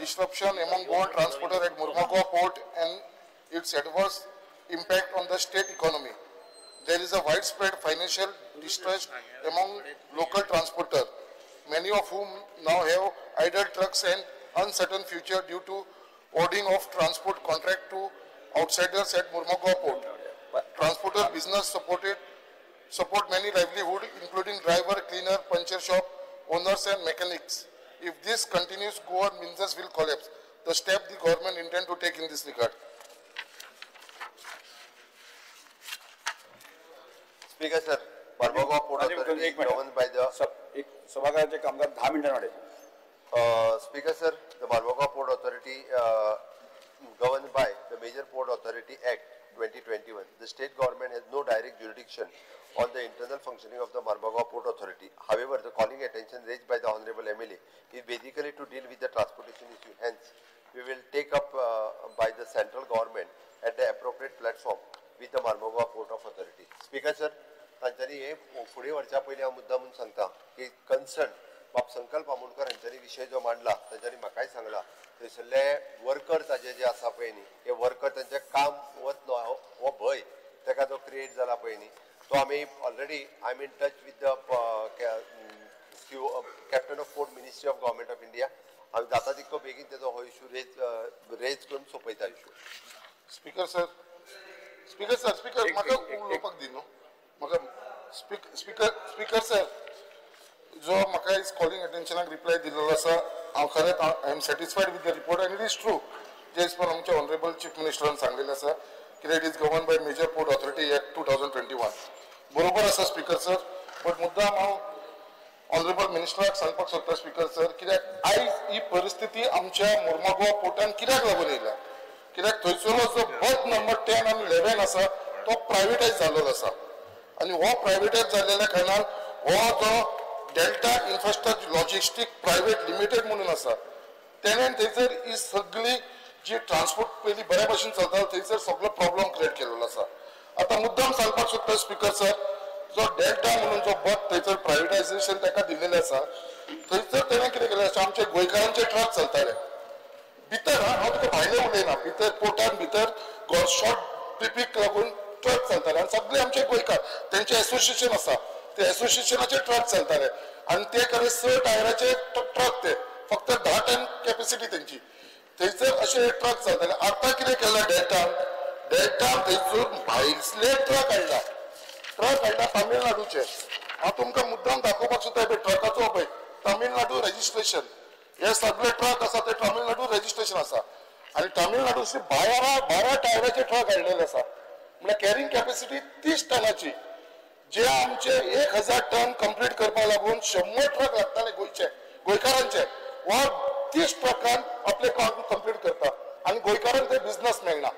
disruption among Goan transporter at Mormugao port and its adverse impact on the state economy. There is a widespread financial distress among local transporters, many of whom now have idle trucks and uncertain future due to awarding of transport contract to outsiders at Mormugao port. Transporter business support many livelihood, including driver, cleaner, puncture shop owners and mechanics. If this continues, Goa business will collapse. The step the government intend to take in this regard. Speaker sir, Marmugao Port Authority governed by the सभागृहाचे कामकाज 10 मिनटां वाडयलें. Speaker sir, the Marmugao Port Authority governed by the Major Port Authority Act 2021. The state government has no direct jurisdiction on the internal functioning of the Marmugao Port Authority. However, the calling attention raised by the Honorable MLA is basically to deal with the transportation issue. Hence, we will take up by the central government at the appropriate platform with the Marmugao Port of Authority. Speaker sir, तांच्यांनी हे फुडें व्हरच्या पयलीं हांव मुद्दा म्हणून सांगता की concern बाब संकल्प आमोणकर हांच्यांनी विशय जो मांडला तांच्यांनी म्हाकाय सांगला थंयसरले वर्कर ताजे जे आसा पळय न्ही हे वर्कर तांचें काम वतलो हो भंय ताका जो क्रिएट जाला पळय न्ही तो आमी already I am in touch with the captain of port ministry of government of India. आमी जाता तितको बेगीन तेजो हो इशू रेज करून सोंपयता issue. Speaker sir, speaker sir, speaker म्हाका उलोवपाक दी न्हू. म्हाका स्पीकर सर, जो म्हाका is calling अटेन्शनाक रिप्लाय दिलेलो आसा, हांव खरेंच I am satisfied with the report and it is true J as per आमच्या ऑनरेबल चीफ मिनिस्टरान सांगलेलें आसा कित्याक it is govern by Major Port Authority Act 2021. बरोबर आसा स्पीकर सर, बट मुद्दाम हांव ऑनरेबल मिनिस्टराक सांगपाक सोदता स्पीकर सर, कित्याक आयज ही परिस्थिती आमच्या मोर्मुगांव पोर्टान कित्याक लागून येयल्या, कित्याक थंयसरलो जो बर्थ नंबर 10 आनी 11 आसा तो प्रायवेटायज जाल्लो आसा आनी हो प्रायवेटायज जाल्ल्या कारणान हो जो Delta Infrastructure Logistic Private Limited म्हणून आसा तेणेन थंयसर ही सगळी जी ट्रान्सपोर्ट पयलीं बऱ्या भशेन चलता थंयसर सगळो प्रॉब्लम क्रिएट केलेलो आसा. आतां मुद्दाम सांगपाक सोदता स्पीकर सर, जो डेल्टा म्हणून जो बर्थ थंयसर प्रायवेटायजेशन ताका दिल्लेलें आसा थंयसर तेणें कितें केलें आसा, आमचे गोंयकारांचे ट्रक चलताले भितर, हांव तुका भायलें उलयना, भितर पोर्टान भितर शॉर्ट ट्रिपीक लागून ट्रक चलताले आनी सगळे आमचे गोंयकार तेंचे एसोसिएशन आसा ते एसोसिएशनाचे ट्रक चलताले आनी ते खरें 6 टायराचे ट्रक, ते फक्त 10 टन कॅपेसिटी तेंची, थंयसर अशे ट्रक चलताले. आतां कितें केलां डेल्टान, डेल्टान थंयसर भायले ट्रक हाडला, ट्रक हाडला तामिळनाडूचे. हांव तुमकां मुद्दाम दाखोवपाक सोदता पळय ट्रकाचो पळय तामिळनाडू रजिस्ट्रेशन, हे सगळे ट्रक आसा ते तामिळनाडू रजिस्ट्रेशन आसा आनी तामिळनाडूचे 12 टायराचे ट्रक हाडलेले आसा, म्हळ्यार कॅरिंग कॅपेसिटी 30 टनाची, जे आमचे 1000 टन कंप्लीट करपाक लागून 100 ट्रक लागताले गोंयचे गोंयकारांचे, वा 30 ट्रकान आपले काम कंप्लीट करता आनी गोंयकारांक ते बिजनस मेळना.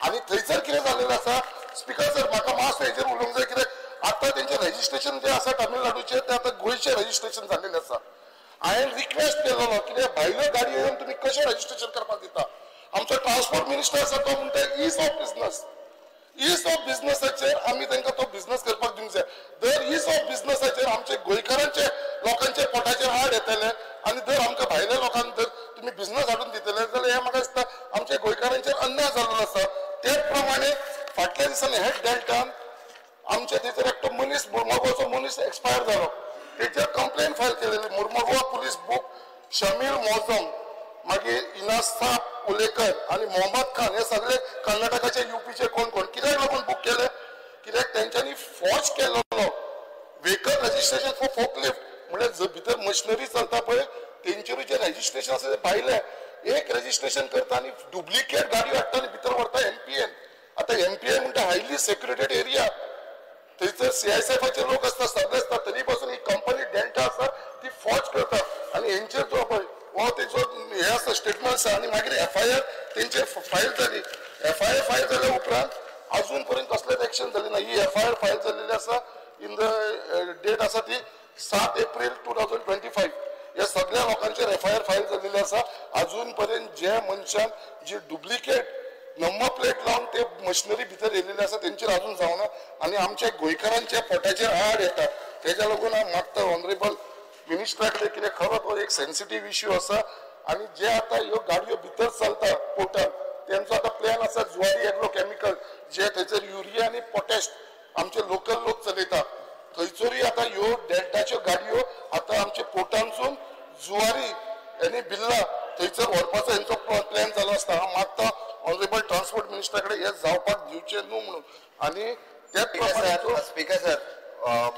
आनी थंयसर कितें जाल्लें आसा स्पीकर सर, म्हाका मातसो हेजेर उलोवंक जाय, कित्याक आतां तेंचें रजिस्ट्रेशन जें आसा तामिळनाडूचें तें आतां गोंयचें रजिस्ट्रेशन जाल्लेलें आसा. हांवें रिक्वेस्ट केलेलो कित्याक भायल्यो गाडयो येवन तुमी कशें रजिस्ट्रेशन करपाक दिता. आमचो ट्रान्सपोर्ट मिनिस्टर आसा तो म्हणटा is of business, is of बिजनसाचेर आमी तांकां तो बिजनस करपाक दिवंक जाय. दर is of बिजनसाचेर आमचे गोंयकारांचे लोकांचे पोटाचेर आड येतले आनी जर आमकां भायल्या लोकांक जर तुमी बिजनस हाडून दितले जाल्यार हें म्हाका दिसता आमच्या गोंयकारांचेर अन्याय जाल्लो आसा. तेच प्रमाणे फाटल्या दिसांनी हेच डेल्टान आमच्या थंयसर एकटो मनीस मुर्मुगांवचो मनीस एक्सपायर जालो, तेचेर कंप्लेन फायल केलेली मुर्मुगांव पुलीस बुक शमील मोजम, मागीर इनासाब उलेकर आनी मोहम्मद खान हे सगळे कर्नाटकाचे युपीचे कोण कोण कित्याक लागून बूक केले, कित्याक तेंच्यांनी फॉर्ज केलेलो व्हेकल रजिस्ट्रेशन फॉर फोकलिफ्ट, म्हळ्यार भितर मशिनरी चलता पळय तेंचेरूय जे रजिस्ट्रेशन आसा ते भायले एक रजिस्ट्रेशन करता आनी डुप्लिकेट गाडयो हाडटा आनी भितर व्हरता एमपीएन. आतां एमपीएन म्हणटा हायली सेक्युरेटेड एरिया, थंयसर सीआयएसएफाचे लोक आसता सगळे आसता, तरी पासून ही कंपनी डेल्टा आसा ती फॉर्ज करता आनी हेंचेर जो पळय हो तेचो हे आसा स्टेटमेंट आसा आनी मागीर एफआयआर तेंचेर फायल जाली. एफआयआर फायल जाल्या उपरांत अजून पर्यंत कसलेंच एक्शन जालें ना. ही एफआयआर फायल जाल्लेली आसा इन the date आसा ती 7 एप्रील 2025. ह्या सगळ्या लोकांचेर एफआयआर फायल जाल्लेली आसा. अजून पर्यंत जे मनशान जी डुप्लिकेट नंबर प्लेट लावन ते मशिनरी भितर येयलेले आसा तेंचेर अजून जावना आनी आमच्या गोंयकारांच्या पोटाचेर आड येता. तेज्या लागून हांव मागता ऑनरेबल मिनिस्टरा कडेन कितें खरो तो एक सेन्सिटीव इश्यू आसा, आनी जे आतां ह्यो गाडयो भितर चलता पोर्टान तेंचो आतां प्लॅन आसा जुवारी एग्रो केमिकल जे थंयसर युरिया आनी पोटॅश आमचे लोकल लोक चलयता थंयसरूय आतां ह्यो डेल्टाच्यो गाडयो आतां आमचे पोर्टानसून जुवारी आनी बिल्ला थंयसर व्हरपाचो हेंचो प्लॅन चालू आसता. हांव मागता ऑनरेबल ट्रान्सपोर्ट मिनिस्टरा कडेन हें जावपाक दिवचें न्हू म्हणून. आनी त्याच प्रमाणे स्पीकर सर,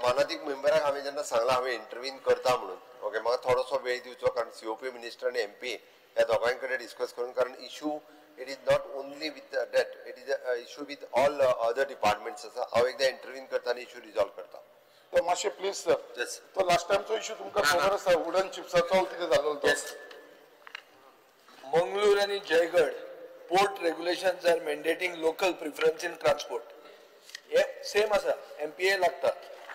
मानादीक मेंबराक हांवें जेन्ना सांगलां हांवें इंटरवीन करता म्हणून, ओके, म्हाका थोडोसो वेळ दिवचो कारण सीओपी मिनिस्टर आनी एमपी ह्या दोगांय कडेन डिस्कस करून, कारण issue it is not only with that, it is a issue with all other departments आसा. हांव एकदां इंटरवीन करता आनी इशू रिजॉल्व करता. तो मातशें प्लीज सर, तो लास्ट टायमचो इशू तुमकां खबर आसा, वुडन चिप्साचो कितें जालो तो. मंगळूर आनी Jaigad port regulations are mandating local preference in transport. हे सेम आसा, एमपीए लागता,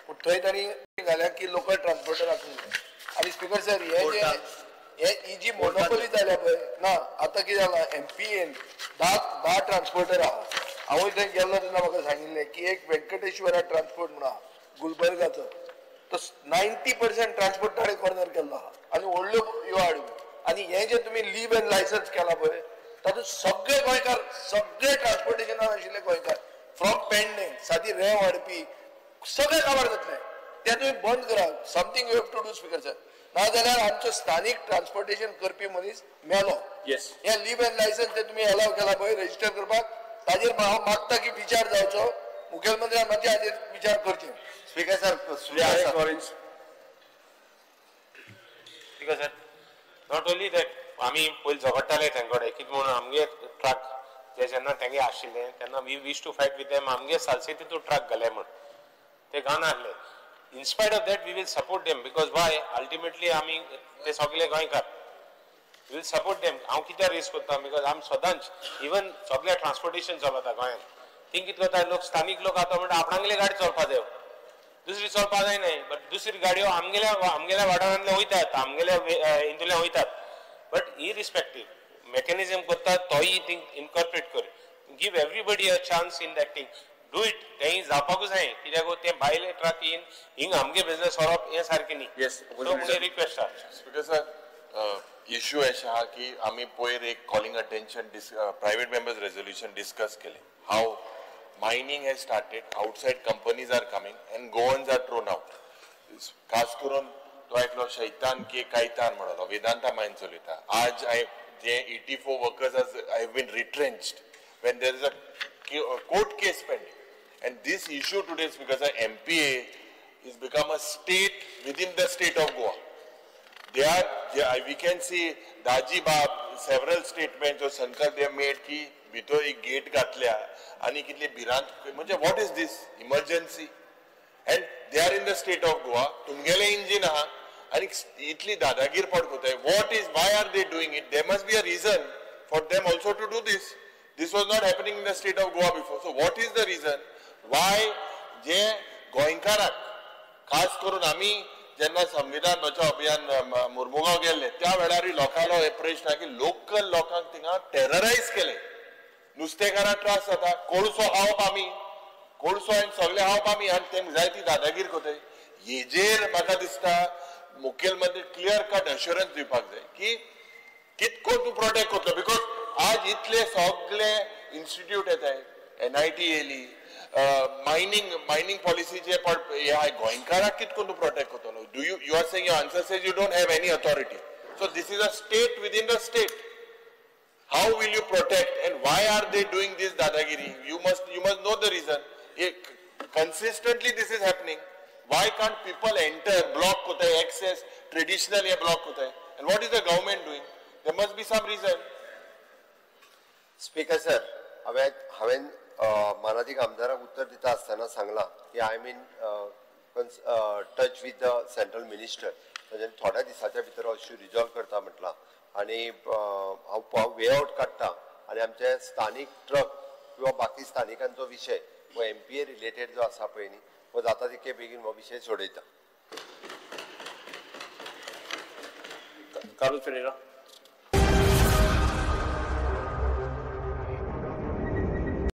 पूण थंय तांणी घाल्या की लोकल ट्रान्सपोर्टर आसूंक जाय. आनी स्पीकर सर, हे जे ही जी मोनोपोली जाल्या पळय ना, आतां कितें जालां, एमपीएन 10 ट्रान्सपोर्टर आहा. हांवूय थंय गेल्लो तेन्ना म्हाका सांगिल्लें की एक व्यंकटेश्वरा ट्रान्सपोर्ट म्हणून आहा गुलबर्गाचो, तो 90% ट्रान्सपोर्ट ताणें कॉर्नर केल्लो आहा आनी व्हडल्यो ह्यो हाडून. आनी हें जें तुमी लीव एंड लायसन्स केलां पळय तातूंत सगळे गोंयकार, सगळे ट्रान्सपोर्टेशनान आशिल्ले गोंयकार फ्रॉम पेडणे सादी रेंव हाडपी सगळे काबार जातले. तें तुमी बंद करा. Something you have to do speaker sir, नाजाल्यार आमचो स्थानीक ट्रान्सपोर्टेशन करपी मनीस मेलो. हे लीव एंड लायसन्स ते तुमी अलाव केला पळय रजिस्टर करपाक, ताजेर हांव मागता की विचार जावचो, मुखेलमंत्र्यान मातशें हाजेर विचार करचे. Speaker sir, speaker sir, not only that, आमी पयलीं झगडटाले तेंचे कडेन कितें म्हणून आमगे ट्रक जे जेन्ना तेंगे आशिल्ले तेन्ना we wish to fight with them, आमगे सालसे तितून ट्रक घाले म्हण ते घालनासले. In spite of that we will support them because why, ultimately आमी ते सगळे गोंयकार, we will support them. हांव कित्याक रेस करता because आमी सदांच इवन सगळे ट्रान्सपोर्टेशन चलता गोंयांत, थिंग कितें करता लोक, स्थानीक लोक आतां म्हणटा आपणागेली गाडी चलपा जाय, दुसरी चलपा जायना, बट दुसरी गाडयो आमगेल्या आमगेल्या वाठारांतल्या वयतात, आमगेल्या हितूंतल्यान वयतात. बट इरिस्पेक्टीव मेकॅनिजम करता तोय थिंग इनकॉर्पोरेट कर, give everybody a chance in that thing, do it. तेंय जावपाकूच जाय कित्याक ते भायले ट्रक येवन हिंग आमगे बिजनेस व्हरप हें सारकें न्ही. सो म्हगे रिक्वेस्ट आसा. स्पीकर सर, इश्यू अशें आहा की आमी पयर एक calling attention private members resolution discuss केलें, how mining has started, outside companies are coming and Goans are thrown out. खास करून तो एकलो शैतान के कायतान म्हणलो वेदांता मायन चलयता. आज जे 84 workers have been retrenched when there is a court case pending. And this issue today is because the MPA is become a state within the state of Goa. They are, we can see Daji Bab, several statements or Sankar they have made ki भितर एक get घातल्या आनी कितली भिरांत, म्हणजे what is this emergency, and they are in the state of Goa, तुमगेले engine आहा आनी इतली दादागीर पड कोताय. What is, why are they doing it? There must be a reason for them also to do this. This was not happening in the state of Goa before. So what is the reason why जे गोंयकाराक खास करून आमी जेन्ना संविधान बचाव अभियान मुर्मुगांव गेल्ले त्या वेळारूय लोकांलो हे प्रश्न आहा की लोकल लोकांक थिंगा टेररायज केले, नुस्तेकारांक त्रास जाता, कोळसो खावप आमी, कोळसो आनी सगळें खावप आमी, आनी तेंकां जायती दादागीर कोताय. हेजेर म्हाका दिसता मुखेलमंत्री क्लियर कट अश्युरन्स दिवपाक जाय की कितको तूं प्रोटेक्ट करतलो, because आज इतले सगळे इन्स्टिट्यूट येताय, NIT येयली, मायनींग मायनींग पॉलिसीचे हे गोंयकाराक कितको तूं प्रोटेक्ट करतलो? Do you, you are saying your answer says you don't have any authority. So this is a state within the state. How will you protect and why are they doing this dadagiri? You must know the reason. Consistently this is happening. Why can't people enter, block होता है, access traditional ये block होता है? And what is the government doing? There must be some reason. Speaker sir, हांवें मानादीक आमदाराक उत्तर दिता आसतना सांगलां की I am in touch with the central minister, म्हणजे थोड्या दिसाच्या भितर हो इश्यू रिजॉल्व करता म्हटलां आनी हांव वे आवट काडटा आनी आमचे स्थानीक ट्रक किंवा बाकी स्थानिकांचो विशय हो एमपीए रिलेटेड जो आसा पळय न्ही हो जाता तितके बेगीन हो विशय सोडयता. Carlos Ferreira.